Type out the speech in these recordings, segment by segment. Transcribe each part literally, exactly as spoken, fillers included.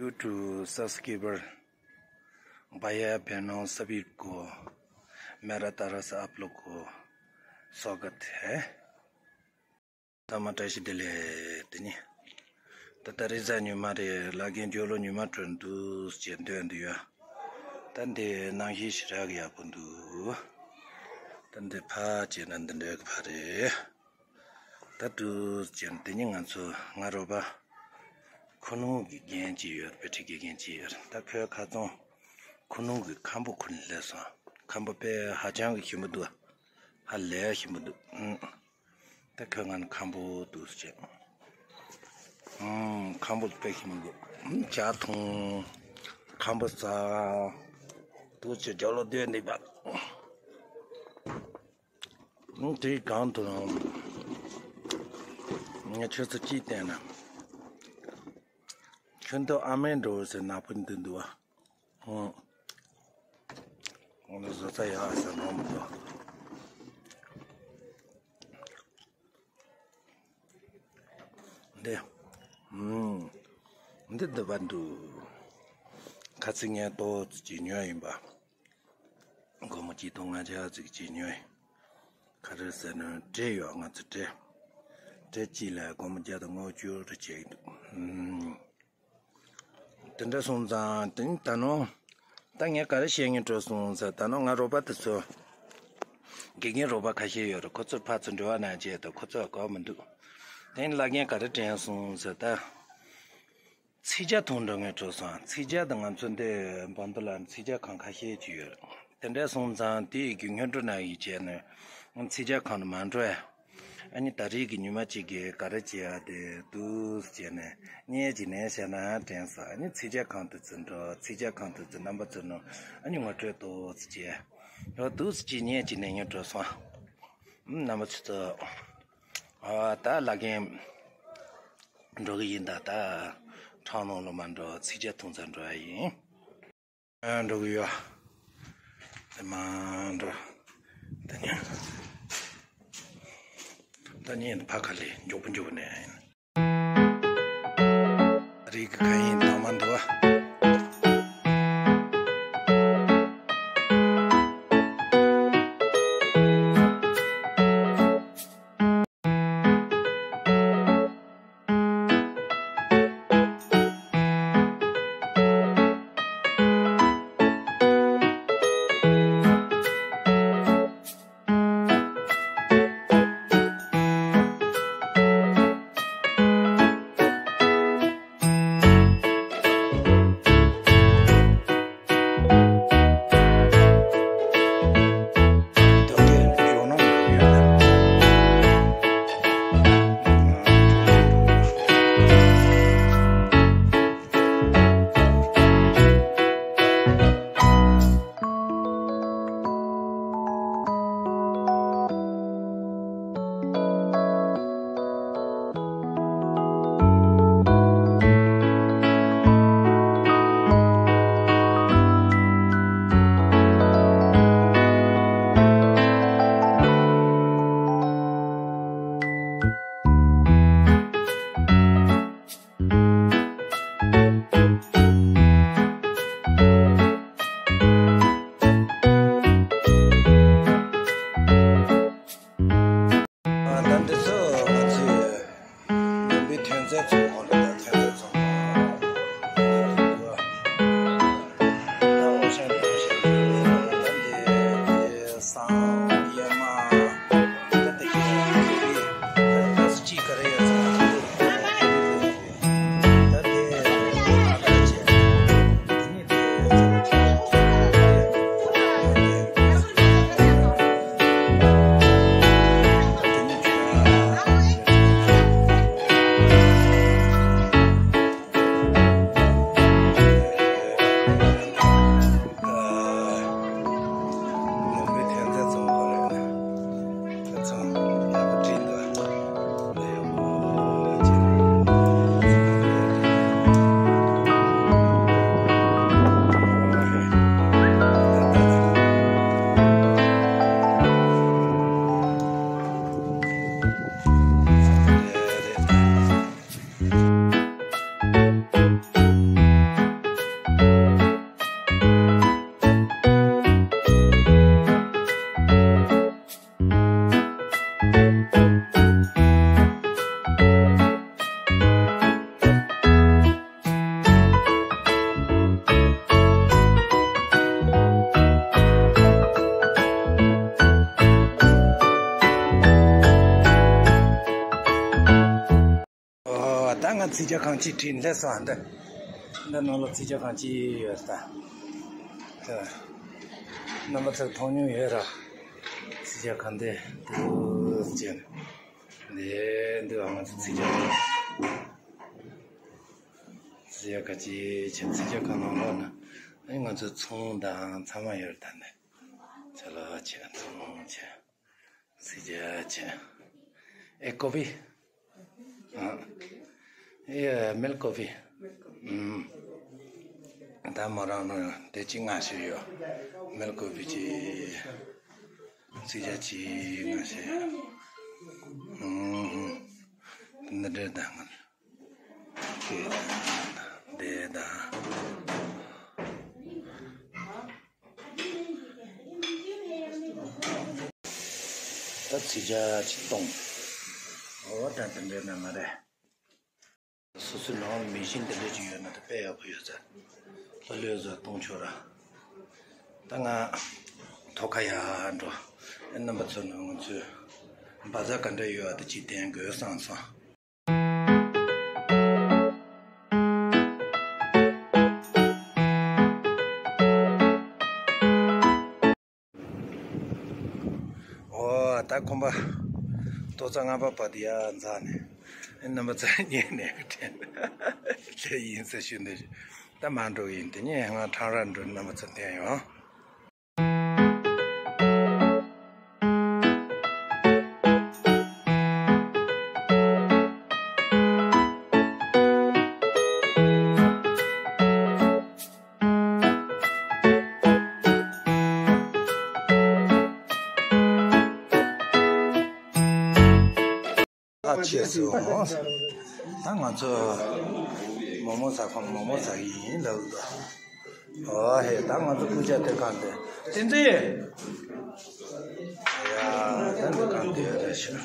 YouTube subscriber भाइया बहनों सभी को मेरा तरफ से आप लोग को स्वागत है। ཐ་མ་བཀྲ་ཤིས་བདེ་ལེགས། དེ་ནི་ད་ལྟ་རེས་གཟའ་ཉི་མ་རེད། ལ་རྒན་འཇོལ་ལོ་ཉི་མ་གྲོལ་འདུག་ཅེས་འདོན་འདུག་ཡ། ད་འདི་ནང་བཞིན་ཞེ་དྲག་གི་ཡག་པོ་འདུག་ད་འདི་ཕ་བྱས་ན་འདི་འདྲ་གི་ཕ་རེད། ད་འདུག་ཅེས་དེ་ནི་ང་ཚོ་ང་རོ་པ་ཁུ་ནུ་གི་རྒན་ཅིག་ཡོད། དཔེ་ཁྲིད་ཀྱི་རྒན་ཅིག་ཡོད། ད་ཁོའི་ཁ་ཚོན་ཁུ་ནུ་གི་ཁམ་བུ་ཁུ་ནུ་ལས་སོང་། ཁམ་བུ་དཔེ་ཧ་ཅང་གི་ཞིམ་པོ་འདུག་ཧ་ལས་ཞིམ་པོ་འདུག་ཨུམ། ད་ཁོས་ང་ཁམ་བུ་འདུག་ཟེར། ཨུམ། ཁམ་བུ་དཔེ་ཞིམ་པོ་འདུག་ཇ་འཐུང་། ཁམ་བུ་ཟ། འདུག་ཅེས་འཇོལ་ལོ་སྡོད་འདུག་པ། ཨུམ། དེའི་སྒང་དུ་ང་ཁྱོད་ཚོ་ཅིག་བལྟས་ན། ཁྱོད་ཚོ་ཨ་མའི་འགྲོ་ཟེར་ནག་པོ་འདི་འདུག་པ། ཨོ། ཨོ་ན་བཟོ་ས་ཡག་ས་མང་པོ་འདུག་འདི། ཨུམ། འདི་འདི་བ་འདུག་ཁ་ཚིག་ངས་ཏོག་ཙམ་ཅིག་ཉོས་ཡིན་པ། སྒོར་མོ་གཅིག་སྟོང་ལྔ་བརྒྱ་ཙམ་ཅིག་ཉོས་ཡིན། ག་རེ་ཟེར་ན་འབྲས་ཡོད། ང་ཚོ་འབྲས། འབྲས་གཅིག་ལ་སྒོར་མོ་བརྒྱ་དང་ལྔ་བཅུ་རེ་བྱས་ཡིན་འདུག་ཨུམ། དེ་འདྲ་སོང་ཙང་དེ་ནི་ད་ནོ། ད་ངས་ག་རེ་བཤད་སྙིང་བྲོ་སོང་ཟེར། ད་ནོ་ང་རོགས་པ་དེ་ཚོ། དགེ་རྒན་རོགས་པ་ཁ་ཤས་ཡོད་རེད། ཁོ་ཚོར་ཕར་ཚུར་འབྲེལ་བ་གནང་བྱས་དང་ཁོ་ཚོ་དགོས་མི་འདུག་དེ་ནི་བླ་རྒན་ག་རེ་དྲན་སོང་ཟེར་ད། ཚིག་ཇ་འཐུང་འགྲོ་ངས་བྲོ་སོང་། ཚིག་ཇ་དང་ང་ཚོ་འདི་འབམ་དུ་ལ་ཚིག་ཇ་ཁང་ཁ་ཤས་ཅིག་ཡོད་རེད། དེ་འདྲ་སོང་ཙང་དེ་ཡི་རྒྱུ་སྙན་སྒྲོན་གནང་ཡིག་བྱས་ནས་ཚིག་ཇ་ཁང་དུ་མ་འགྲོ་ཡ། ཨ་ནི་ད་རེས་ཀྱི་ཉི་མ་གཅིག་གི་ག་རེ་བྱེད་ཡ་དེ་འདུག་བྱས་ནས་བརྙན་གཅིག་ནས་བཤད་ན་དྲན་སོང་། ཨ་ནི་ཚིག་ཇ་ཁང་དུ་ཚུར་འགྲོ། ཚིག་ཇ་ཁང་དུ་ཚུར་རྣམ་པ་ཚོ་ནང་ཨ་ནི་ངོ་སྤྲོད་ཏོག་ཙམ་བྱས། འོ་འདུག་ཅིག་བརྙན་གཅིག་ནས་ཉོ་འགྲོ་སོང་། ཨུམ། རྣམ་པ་ཚོ་ཚོ། ཨ་ད་བླ་རྒན་འགྲོ་གི་ཡིན། ད་ད་ཁྲང་ནང་ལོ་མ་འགྲོ། ཚིག་ཇ་འཐུང་ས་འགྲོ་ཡ་ཡིན། ཨ་འགྲོ་གི་ཡོད། དེ་མ་འགྲོ། ད་ནི་ད་ནི་ཕ་ག་ལེ་མགྱོགས་པོ་མགྱོགས་པོ་ནས་ཡིན། རིག་གི་ག་ཡིན་དང་མ་འདུག་པ། ད་འདི་ཚོ་ང་ཚོས་ནང་པའི་ཐོན་རྫས་ཚོ་ཁོང་རེད། ད་ཐོན་རྫས་ཚོ་ད་འོ་ཤ་འདི་ཤ་ད་འདི་སང་ཡ་མ་ད་དེ་ཁྱེད་རང་གི་ཁེ་རི་ད་ད་སུ་ཅི་ག་རེ་ཡོད་ཚང་ད་དེ་ཨ་ད་ཅི་ ཚིག་རྒྱ་གང་ཅི་བྲིས་སླེབས་སོང་། འདི་འདི་ནང་ལ་ཚིག་རྒྱ་གང་ཅི་ཡོད་ད། རྣམ་པ་ཚོས་མཐོང་མྱོང་ཡོད་ར། ཚིག་རྒྱ་གང་དེ་འདུག་ཅེས། འདི་འདི་ང་ཚོ་ཚིག་རྒྱ་གང་། ཚིག་རྒྱ་གང་ཅི་བྱས། ཚིག་རྒྱ་གང་ནང་ལོགས་ན་ཨ་ནི་ང་ཚོ་ཚོང་དང་ཚང་མ་ཡོད་རེད་ད། འདི་ཆ་ལག་བྱས། ཚོང་བྱས། ཚིག་རྒྱ་བྱས། ཨེ་ཀོ་ཕི། ཨ། ཨེ་མིལ་ཀོ་ཕི། ཨུམ། ད་མོ་རང་ནང་དེ་གཅིག་མངགས་བཞག་ཡོད། མིལ་ཀོ་ཕི་གཅིག་ཚིག་རྒྱ་གཅིག་མངགས་བཞག་ཡོད། ཨུམ། འདི་འདྲ་ད་ང་། དེ་དང་། ད་ཚིག་རྒྱ་གཅིག་གཏོང་། འོ་ད་དེ་འདྲ་ན་མ་རེད། སོ་སོའི་ནང་མེ་ཤིན་དེ་འདྲ་ཅིག་ཡོད་ན་ད་དཔེ་ཡག་པོ་ཡོད་ས། ལྷོད་ལྷོད་བཟོ་གཏོང་ཆོག་ར། ད་ང་ཐོག་ཁ་ཡར་འགྲོ། ཨེ་རྣམ་པ་ཚོ་ནང་ང་ཚོའི་བ་ཛར་ག་འདྲ་ཡོད་ཨ། ད་ཅིག་བསྟན་དགོས་བསམ་སོང་། ཨོ། ད་ཁོམ་པ་ཏོག་ཙམ་སྔ་པོ་བར་དུ་ཡར་འཛེགས་ནས། ཨེ་རྣམ་པ་ཚོ་ཉལ་ནས་དྲན་དེ་ཡིན་ཟེར་ཞུ་འདོད། ད་མར་འགྲོ་གི་ཡིན། དེ་ནས་ང་ཁྲང་ར་འགྲོ། རྣམ་པ་ཚོ་བསྟན་ཡོང་། ཨ་ཆེ་སོང་། ད་ང་ཚོ་མོག་མོག་ཟ་ཁོམ་མོག་མོག་ཟ་གི་ཡིན་ལབ་འདུག་ཨོ་ཧེ། ད་ང་ཚོ་སྐུ་ཅག་དེ་གང་དེ་བསྟན་འཛིན། ཡ། ད་འདི་གང་དེ་རེད་ཤག་ལས་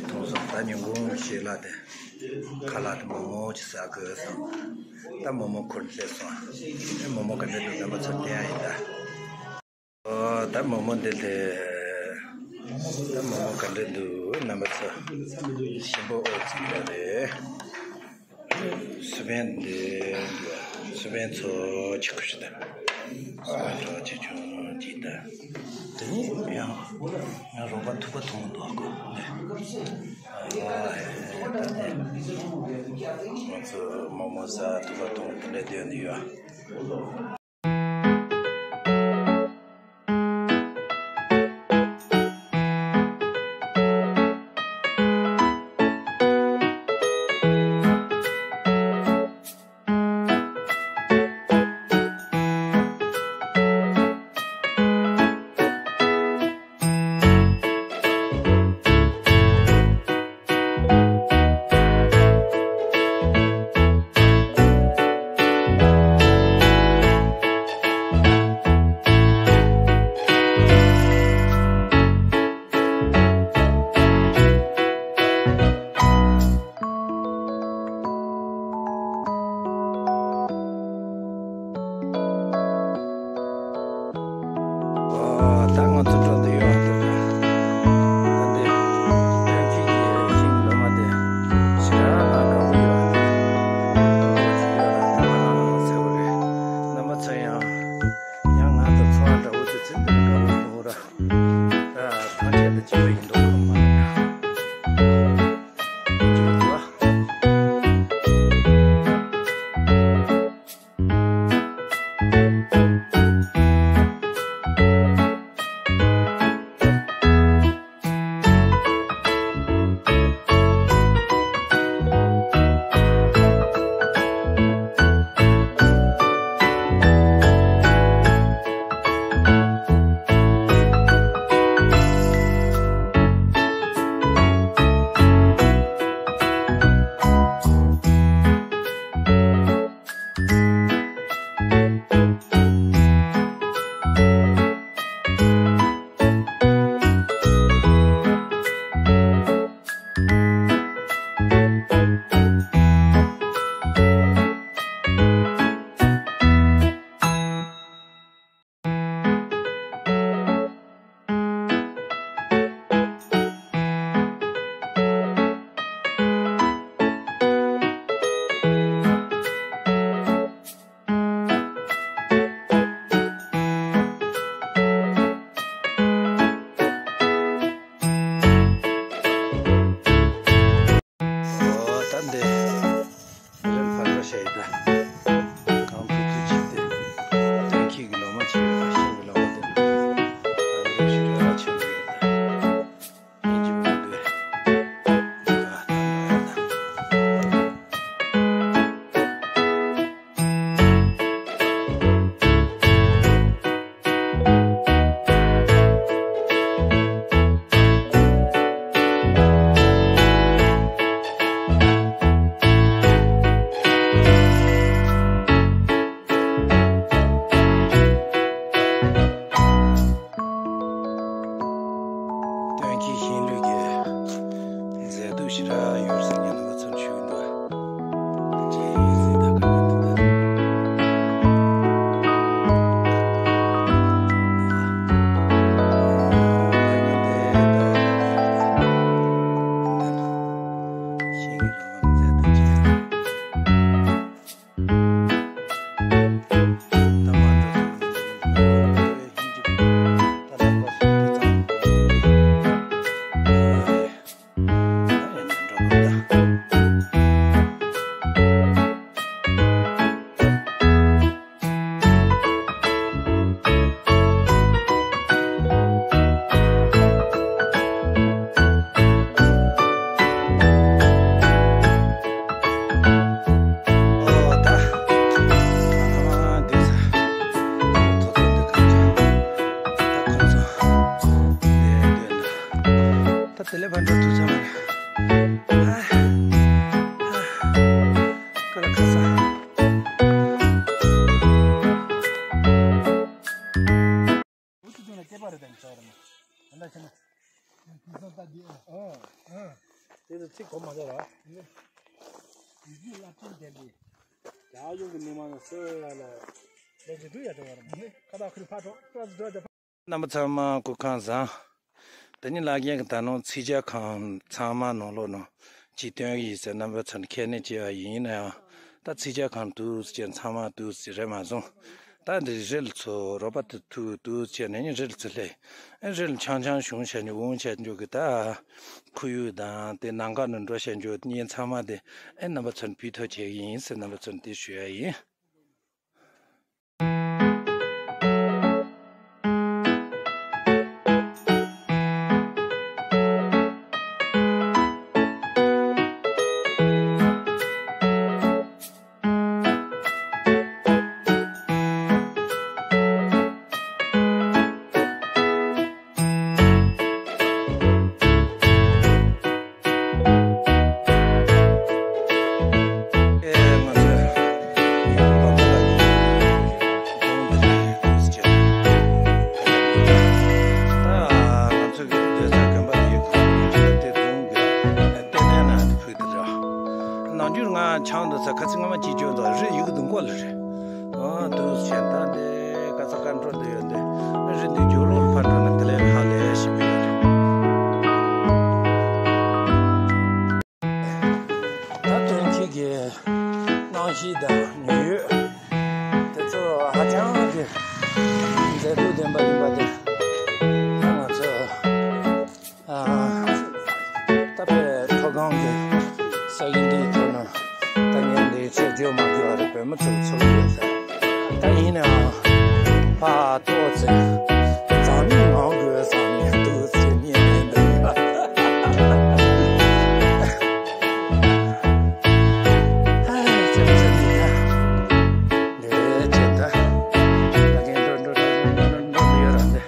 མཐོང་སོང་། ད་ཉིན་གུང་ཞིག་ལ་དེ་ཁ་ལག་དེ་མོག་མོག་ཅིག་ཟ་དགོས་སོང་། ད་མོག་མོག་ཁུར་སླེབས་སོང་། ཨེ་མོག་མོག་ག་འདྲ་འདུག་རྣམ་པ་ཚོ་བསྟན་ཡ་ཡིན་ད། ཨོ། ད་མོག་མོག་འདི་ལས། ད་མོག་མོག་ག་འདྲ་འདུག་རྣམ་པ་ཚོ། ཞིམ་པོ་ཨོ་ཙི་ལ་རེད། སུ་བན་འདི་འདུག་སུ་བན་ཚོ་ཆི་ཁུ་ཤི་ད། སུ་བན་ཚོ་ཆེ་ཆུང་ཅིག་ད། དེ་ནས་ཡང་ང་རོགས་པ་ཐུག་པ་འཐུང་འདུག་གོ། ཨ་ད་དེ་ང་ཚོ་མོག་མོག་ཟ་ཐུག་པ་འཐུང་དེ་འདྲ་སྡོད་འདི་ཡོད། ཨོ། ད་ང་ཚོ་འགྲོ་འདོད་ཡོད་འདུག་ན། ད་འདི་སྟོན་ཁའི་ཤིང་ལོ་མ་དེ་ཞེ་དྲག་ང་དགའ་པོ་ཡོད་འདུག་ཨོ་ཅི་ཡོད་ར་ད་ང་ཚ་བོ་རེད། རྣམ་པ་ཚོ་ཡང་ཡང་ང་དང་འཚོ་བ་འདྲ་བོ་དེ་ཚོ་འདི་ལ་དགའ་པོ་ཡོང་ར། ད་ཐང་ཆད་ད་ཅི་བ་ཡིན་འདུག་གམ་མ་རེད། ཅི་བ་འདུག་ཨ། ཚིག་གོ་མ་ཟེར་ར། ཡུལ་རྒྱུད་རླབས་ཆེན་ལྡན་པའི་རྒྱལ་ཡུམ་གྱི་མི་མང་ནི་སུ་ཡ་ལ། ལས་ཀྱི་སྒྲུབ་ཡ་དྲི་བ་ར་མ་ནི་ཁ་བཏགས་ཁུ་རི་ཕ་གྲོགས་སྐྲ་ཟི་སྒྲ་བརྒྱ་ཕ། རྣམ་པ་ཚང་མ་སྐུ་ཁམས་བཟང་། དེ་ཉིད་ལ་རྒན་གྱི་ད་ནང་ཚིག་ཇ་ཁང་ཚང་མ་ནང་ལོགས་ནང་ཅིག་སྟོན་གྱི་ཡིན་ཟེར་རྣམ་པ་ཚོར་ཁས་ལེན་བྱས་པ་ཡིན་ན་ཡང་། ད་ཚིག་ཇ་ཁང་དུས་ཅན་ཚང་མ་དུས་ཅི་རེད་མ་སོང་། ད་འདི་རི་ལ་ཚོ་རོགས་པ་དུ་ཐུག་དུས་ཅན་ནས་རི་ལ་ཚོ་ལས་རི་ལ་ཆང་ཆང་བྱུང་བྱས་ནས་འོང་བྱས་འཇོག་གི་ད་ཁོར་ཡུག་དང་དེ་ནང་ག་ནས་འགྲོ་བྱས་འཇོག་གཉེན་ཚང་མ་དེ་ཨེ་རྣམ་པ་ཚོར་ཕུལ་ཐུབ་བྱེད་ཀྱི་ཡིན་ཟེར་རྣམ་པ་ཚོར་འདི་ཞུ་ཡ་ཡིན། ནམ་རྒྱུན་ང་ཆང་འདི་ཚ་ཁ་ཚིག་ངོ་མ་གཅིག་བཅོས་འདུག་རི་ཡུག་འདི་མགོ་ལ་རེད། ཨ་འདུག་བྱས་ད་འདི་ཀ་ཚ་ཀ་འགྲོ་འདི་ཡོད་འདི་རི་འདི་རྒྱུག་ལོག་ཕར་འགྲོ་ན་འདི་ལས་ཧ་ལས་ཞིག་ཡོད་རེད། ད་དོན་གཅིག་གི་གནམ་གཤིས་དང་ཉི་འོད་དེ་ཚོ་ཧ་ཅང་གི་མཛེས་སྡུག་ལྡན་པ་ཡིན་པ་དེ་ང་ཚོ། ཨ། ད་དཔེ་མཐོ་སྒང་གི་ས་གཞི་འདིའི་ཐོག་ན་ད་ངས་འདི་ཆེད་བརྗོད་མ་དགོས་པ་རེད། བོད་མི་ཚོའི་ཚོགས་ཡོད་ས་ད་ཡིན་ནའང་ཕ་ཏོག་ཙེ་འཛམ་གླིང་ནང་དགོས་བསམ་ནས་འདུག་ཙེ་ཉན་ནས་འདུག་ཡ། ཨ་ཙེ་ཙེ་འདི་ཡ་འདི་ཅེ་ད་ད་གིན་འགྲོ་འགྲོ་འགྲོ་འགྲོ་འགྲོ་འགྲོ་ཡོད་ར་འདི།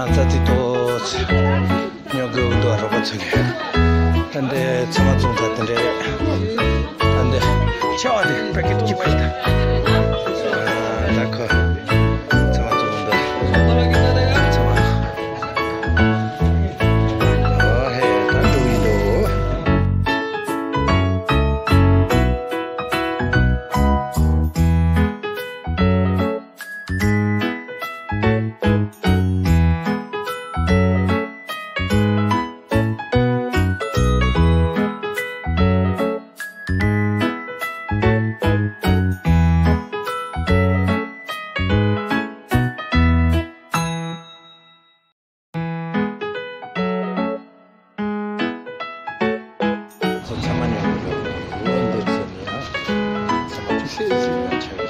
ཙ་ཙི་ཏོ་ཚེ། ཉོ་དགོས་འདུག་རོགས་པ་ཚོ་གི། ད་འདི་ཚང་མ་བཙོང་ཚར་དེ་འདྲས། ད་འདི་ཆེ་བ་དེ་པེ་ཀེ་ཊི་གཅིག་པ་ཞིག་ད། ད་ཁོ་ཚང་མ་བཙོང་འདུག་ཚང་མ། ཨོ་ཧེ་ད་འགྲོ་ཡིན་འདུག་ཚང་མ་ཉོ་དགོས་འདུག་འདི་ཚོ་ནི་ཡང་ཚང་མ་ཤེས་ཤེས་ཡང་ཆ་གི་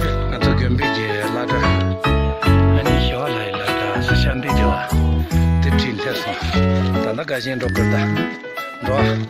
རེད། ང་ཚོ་དགོན་པའི་གི་སློབ་གྲྭ། ཨ་ནི་ཞོ་ལ་ཡི་སློབ་གྲྭ་སུ་ཤ་འདི་དེ་བ། དེ་ཁྲིད་སླེབས་སོང་། ད་ལྟ་དགའ་ཞེན་འགྲོ་དགོས་ད། འགྲོ་ཨ།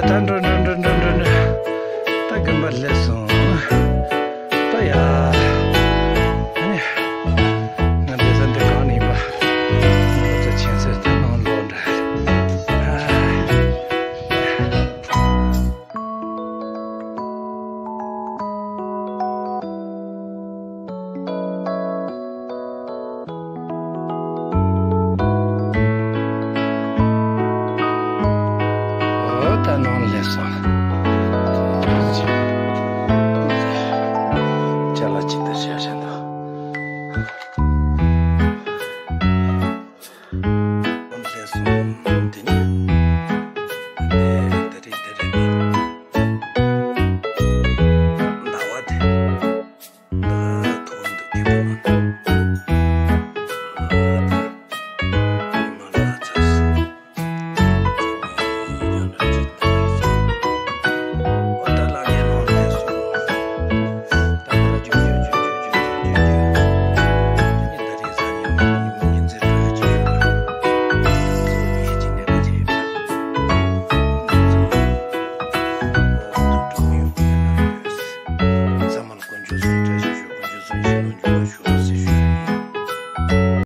ད་འགྲོ་འགྲོ་འགྲོ་འགྲོ་འགྲོ་འགྲོ། ད་དགོན་པ་སླེབས་སོང་། ད་ཡ། ཨ་ནི། ང་འདི་ས་འདི་གང་ནས་ཡིན་པ། ང་ཚོ་ཆེན་སར་ད་ནང་ལོག་འདྲ། ཨ། འོ་ད་ནང་ལ་སླེབས་སོང་། ཅ་ལག་ཅི་འདྲ་བྱས་བཞག་འདུག་ནང་ལ་སླེབས་སོང་། དེ་ནས་དེ་དེ་རེད་དེ་རེད་འདུག་ཟླ་བ་དེ། ཚང་མ་ལ་དཀོན་མཆོག་གསུམ་བཀྲ་ཤིས་ཤོག་དཀོན་མཆོག་གསུམ་བཞི་ལ་འཇུག་པར་ཤོག